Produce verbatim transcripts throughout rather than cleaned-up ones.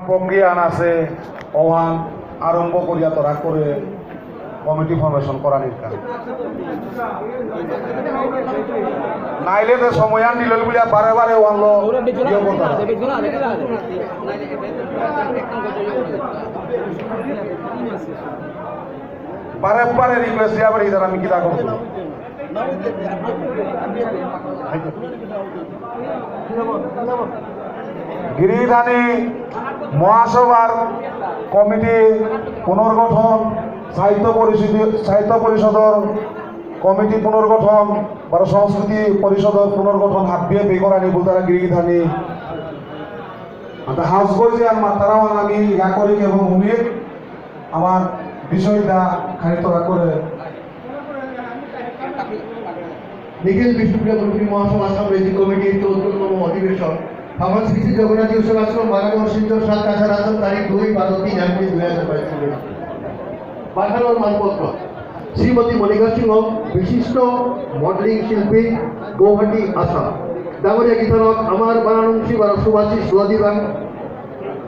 প্রক্রিয়া আন আছে, ওহান আরম্ভ করিয়া তোরা করে কমিটি ফরমেশন করানির কাম। নাইলে তো সময় আন দিল বুলিয়া বারে বারে ওহানলো ইয়ে করতারা। বারে বারে রিকোয়েস্ট দিয়া বারে ইদার আমি কিতা করব? গিরিধানী মহাসভার কমিটি পুনর্গঠন, সাহিত্য পরিষদ, সাহিত্য পরিষদর কমিটি পুনর্গঠন, বারো সংস্কৃতি পরিষদর পুনর্গঠন হাবিয়ে বেগরানি বুলতারা গিরিধানী। আতা হাউস গই যে আমার তারাও আমি ইয়া করি এবং উনি আমার বিষয়টা খানিক তোরা করে নিখিল বিষ্ণুপ্রিয়া মণিপুরী মহাসভা আসাম রাজ্যিক কমিটির চৌদ্দতম অধিবেশন। ভগবান শ্রী শ্রী জগন্নাথ উৎসব আশ্রম, বাগানগর, শিলচর, সাত কাছাড়, আসাম, তারিখ দুই বারো তিন এপ্রিল দুই হাজার বাইশ। বাখানর মানপত্র। শ্রীমতী মণিকা সিংহ, বিশিষ্ট মডেলিং শিল্পী, গৌহাটি, আসাম। ডাঙরিয়া গিথানক, আমার বানানুংসী বারো সুভাষিস সুয়াদিবাং।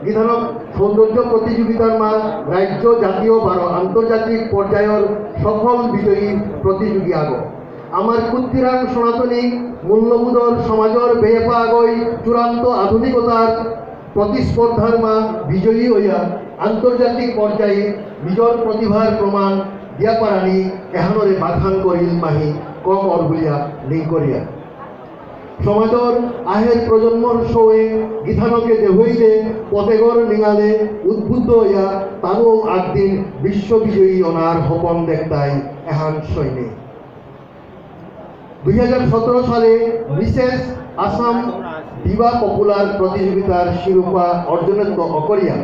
গিথানক সৌন্দর্য প্রতিযোগিতার মা রাজ্য, জাতীয় বারো আন্তর্জাতিক পর্যায়র সফল বিজয়ী প্রতিযোগী আগো। আমার কুত্তিরাং সনাতনী মূল্যবোধর সমাজর বেয়েপা আগই চূড়ান্ত আধুনিকতার প্রতিস্পর্ধার মা বিজয়ী হইয়া আন্তর্জাতিক পর্যায়ে নিজর প্রতিভার প্রমাণ দিয়া পারানি এহানরে বাখান করিল মাহি কম অর বুলিয়া নিংকরিয়া। সমাজর আহের প্রজন্মর সৌয়ে গিথানকে দেহইলে পতেগর নিঙালে উদ্বুদ্ধ হইয়া তারও একদিন বিশ্ববিজয়ী অনার হপন দেখতাই এহান সৈনিক। দুই হাজার সতেরো সালে মিসেস আসাম ডিভা পপুলার প্রতিযোগিতার শিরোপা অর্জনের তো অকরিয়া,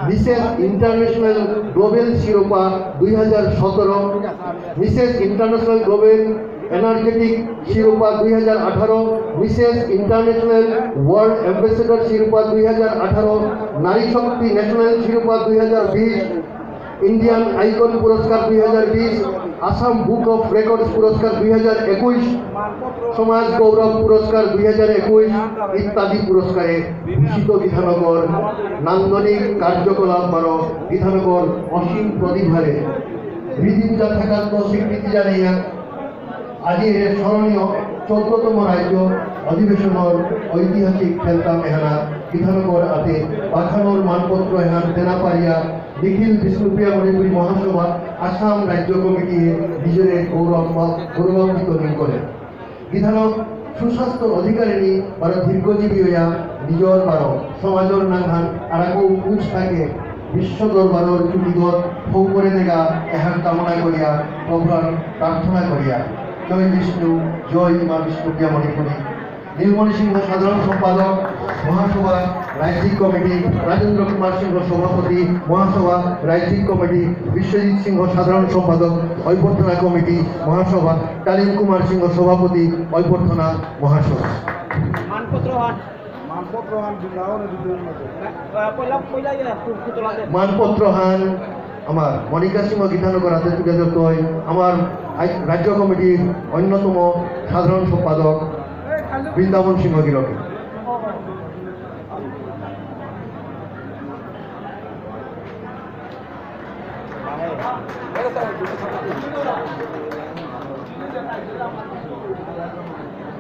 মিসেস ইন্টারন্যাশনাল গ্লোবাল শিরোপা দুই হাজার সতেরো, মিসেস ইন্টারন্যাশনাল গ্লোবাল এনার্জেটিক শিরোপা দুই হাজার আঠারো, মিসেস ইন্টারন্যাশনাল ওয়ার্ল্ড অ্যাম্বাসেডর শিরোপা দুই হাজার আঠারো, নারী শক্তি ন্যাশনাল শিরোপা দুই হাজার বিশ, ইন্ডিয়ান আইকন পুরস্কার দুই হাজার বিশ, আসাম বুক অফ রেকর্ডস পুরস্কার দুই হাজার একুশ, সমাজ গৌরব পুরস্কার দুই হাজার একুশ ইত্যাদি পুরস্কারে ভূষিত গিথানকর নান্দনিক কার্যকলাপ বারো গিথানকর অসীম প্রতিভারে হৃদিঞ্জা থাকাত্ম স্বীকৃতি জানাইয়া আজি এর স্মরণীয় চৌদ্দতম রাজ্য অধিবেশনর ঐতিহাসিক খেলতাম এহানা গিথানকর আতে বাখানর মানপত্র এহান দেনা পারিয়া নিখিল বিষ্ণুপ্রিয়া মণিপুরী মহাসভা আসাম রাজ্য কমিটিয়ে নিজরে গৌরব, গৌরবান্বিত নিংকরে। গিথানক সুস্বাস্থ্য অধিকারিণী বারো দীর্ঘজীবী হইয়া নিজর বারো সমাজর নাঙহান আরাকৌ উজ থাকে বিশ্ব দরবারর চুটিগত ফৌকরে দেগা এহান কামনা করিয়া প্রভুরাং প্রার্থনা করিয়া। জয় বিষ্ণু, জয় মা বিষ্ণুপ্রিয়া মণিপুরী। নীলমণি সিংহ সাধারণ সম্পাদক মহাসভা রাজ্যিক কমিটি, রাজেন্দ্র কুমার সিংহ সভাপতি মহাসভা রাজ্যিক কমিটি, বিশ্বজিৎ সিংহ সাধারণ সম্পাদক অভ্যর্থনা কমিটি মহাসভা, কালীন কুমার সিংহ সভাপতি অভ্যর্থনা মহাসভা। মানপত্র হান। মানপত্র হান বৃন্দাবনে দিতে উন্নত। আহ, পয়লা, পয়লা ইয়ে, কু-, কুতলা দে। মানপত্র হান আমার মণিকা সিংহ গিথানকর আতে তুলে ধরতই আমার আই-, রাজ্য কমিটির অন্যতম সাধারণ সম্পাদক বৃন্দাবন সিংহ গিরকে।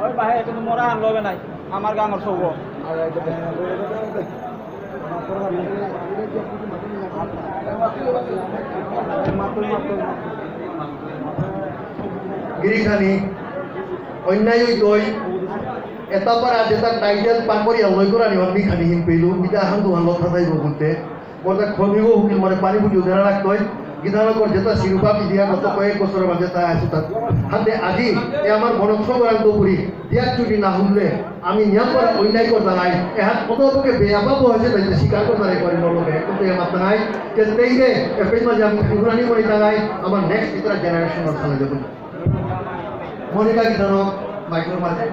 ওই বাহে, কিন্তু মোরা আনলো বে নাই, আমার গাঙর সৌগ। গিরিখানি অন্যায় হইতই, এটা পারা যেটা টাইটেল পাকরিয়া লই করানি অন্যখানি হিন পেলু, এটা হান দুহান লতা থাইব বুলতে। মোর তা খনিগো হুকিল মানে পানি বুঝিও দেনা রাখতই। গিথানকর যেটা শিরোপা পিদিয়া গত কয়েক বছর মাঝে তা আছে তার। হাতে আজি এ আমার মনক সবরান দুপুরি, দিয়ার চুটি না হুনলে আমি নিয়াম করা অন্যায় করতাঙাই। এহাত কত লোকে বেয়াপা বহেছে তাই স্বীকার করতারে করি লোকে। কিন্তু এ মাতাঙাই, যে তেইরে, এ পেইমা যে আমি ত্রিপুরানি করি তাঙাই, আমার নেক্সট ইতরা জেনারেশন আর সালে যাবো। মনিকা গিথানক, মাইক্রো মাঝে।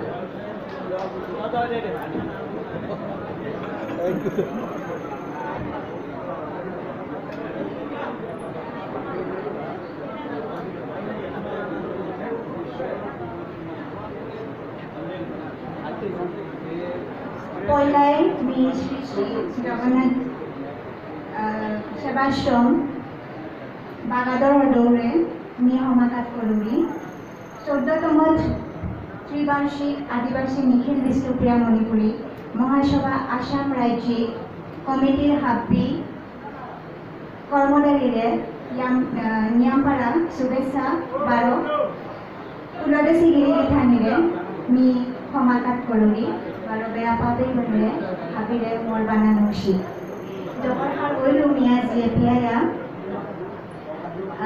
পয়লাই মি শ্রী শ্রী জগন্নাথ আশ্রম বাগাদর দৌরে মি হমাকাত করুরি চোদ্দতম ত্রিবার্ষিক আদিবাসী নিখিল বিষ্ণুপ্রিয়া মণিপুরী মহাসভা আসাম রাজ্যিক কমিটির হাব্বি কর্মচারীরে ইয়াম-, আহ, নিয়ামপারা শুভেচ্ছা বারো কুলদেশী গিরি গিথানিরে মি হমাকাত করুরি বারো বেয়া পাবে বললে হাবিরে মোর বানা নংশি। জবর হার ওই লুমিয়া জিয়ে পিয়ায়া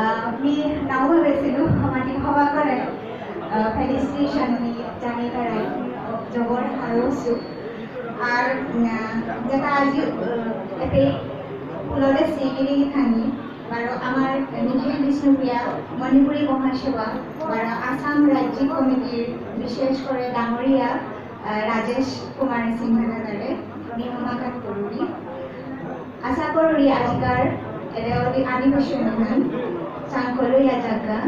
আহ, মি নাও ভাবেসিলু, আমার ঠিক হবা করে, আহ, felicitation মি জানি তারাই, জবর হারৌসু। আর, উম, আহ, যেটা আজি, আহ, এতে কুলদেশী গিরি গিথানি, বারো আমার নিখিল বিষ্ণুপ্রিয়া মণিপুরী মহাসভা, বারো আসাম রাজ্যিক কমিটির বিশেষ করে ডাঙরিয়া, আহ, রাজেশ কুমার সিংহ দাদারে মি হমাকাত করুরি। আশা করুরি আজিকার এরে অধি-, অধিবেশনহান চাঙ্কলো ইয়া জাগা,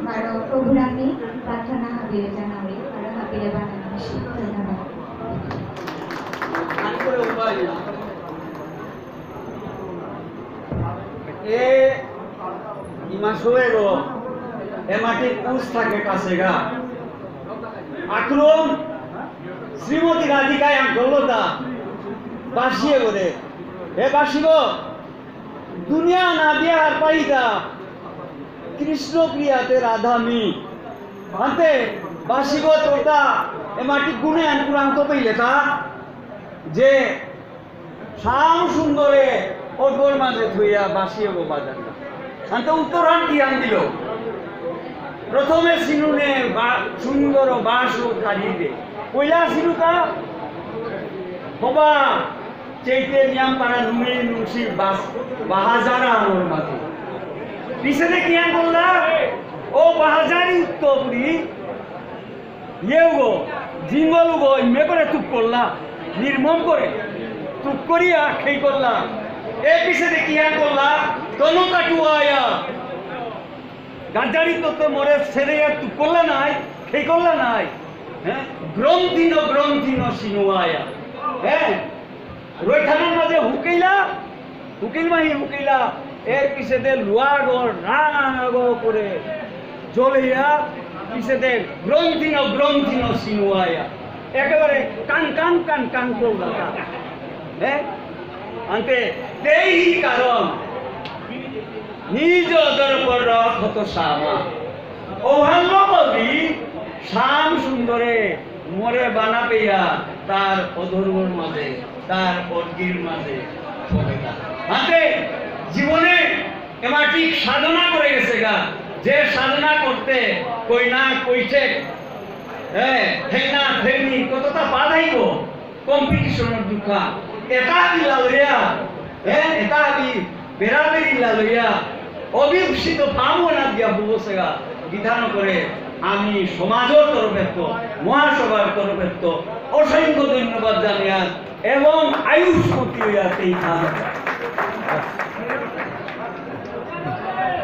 বারো প্রভুরামি প্রার্থনা হাবিরে জানাউরি, বারো হাবিরে বানানো উচিত। ধন্যবাদ। এ ইমা সোয়েগো, এ মাটির উস থাকে কাছেগা। আক্রম, শ্রীমতী রাধিকায় আঙ্কলতা, বাসিয়ে বলে, হে বাসিব, দুনিয়া না দিয়া হার পাইতা, কৃষ্ণ প্রিয়াতে রাধা মি। আনতে বাসিব তোতা, এ মাটি গুণে আন কুরান্ত পেইলে তা, যে শ্যাম সুন্দরে অগর মাঝে থইয়া বাসিয়ে গো বাজার। আনতে উত্তরহান কি আন দিল? প্রথমে সিনুনে বা-, সুন্দর বাস ও কারিরে। কইলা সিনুকা, হবা, চেইতে নিয়াম পারা নুমি নুংসি বাস, বাহাজারা আনোর মাঝে। পিছনে কি আন করলা? ও বাহাজারি উত্তর করি, ইয়েগো, জিঙ্গলগো, ইমে করে তুক করলা, নির্মম করে, তুক করিয়া খেই করলা। এ পিছে দেখি হ্যাঁ করলা, তনু কাটুয়া আয়া। গাজারি তো তো মরে সেরে আর তুক করলা নাই, খেই করলা নাই। হ্যাঁ? গ্রন্থিন, গ্রন্থিন সিনুয়া আয়া। হ্যাঁ? রৈথানের মাঝে হুকেইলা, হুকেইল মাহি হুকেইলা, এর পিছেতে লুয়াগো, রাঙাগো করে জ্বলেইয়া, পিছেতে গ্রন্থিন, গ্রন্থিন সিনুয়াইয়া, একেবারে কান কান কান কান করলা। হ্যাঁ? আনতে তেই কারণ নিজ দর্পর ক্ষত শ্যামা। ওহাল্য কবি শ্যাম সুন্দরে মরে বানা পেয়া তার অধর্মর মাঝে, তার অর্গির মাঝে পড়ে না। হাতে জীবনে এমাটিক সাধনা করে গেছে গা, যে সাধনা করতে কই না কই ঠেক, হ্যাঁ, ঠেক না ঠেকনি কতটা বাধাইব, কম্পিটিশনের দুঃখা, এটা আমি লালইয়া, হ্যাঁ, এটা আমি বেড়াবেড়ি লালইয়া, অভিপ্সিত পাবো না দিয়া বুঝেছে গা, বিধান করে আমি সমাজের তরফে তো, মহাসভার তরফে তো অসংখ্য ধন্যবাদ জানিয়ার এবং আয়ুষ্মতী হইয়া সেই কাজ।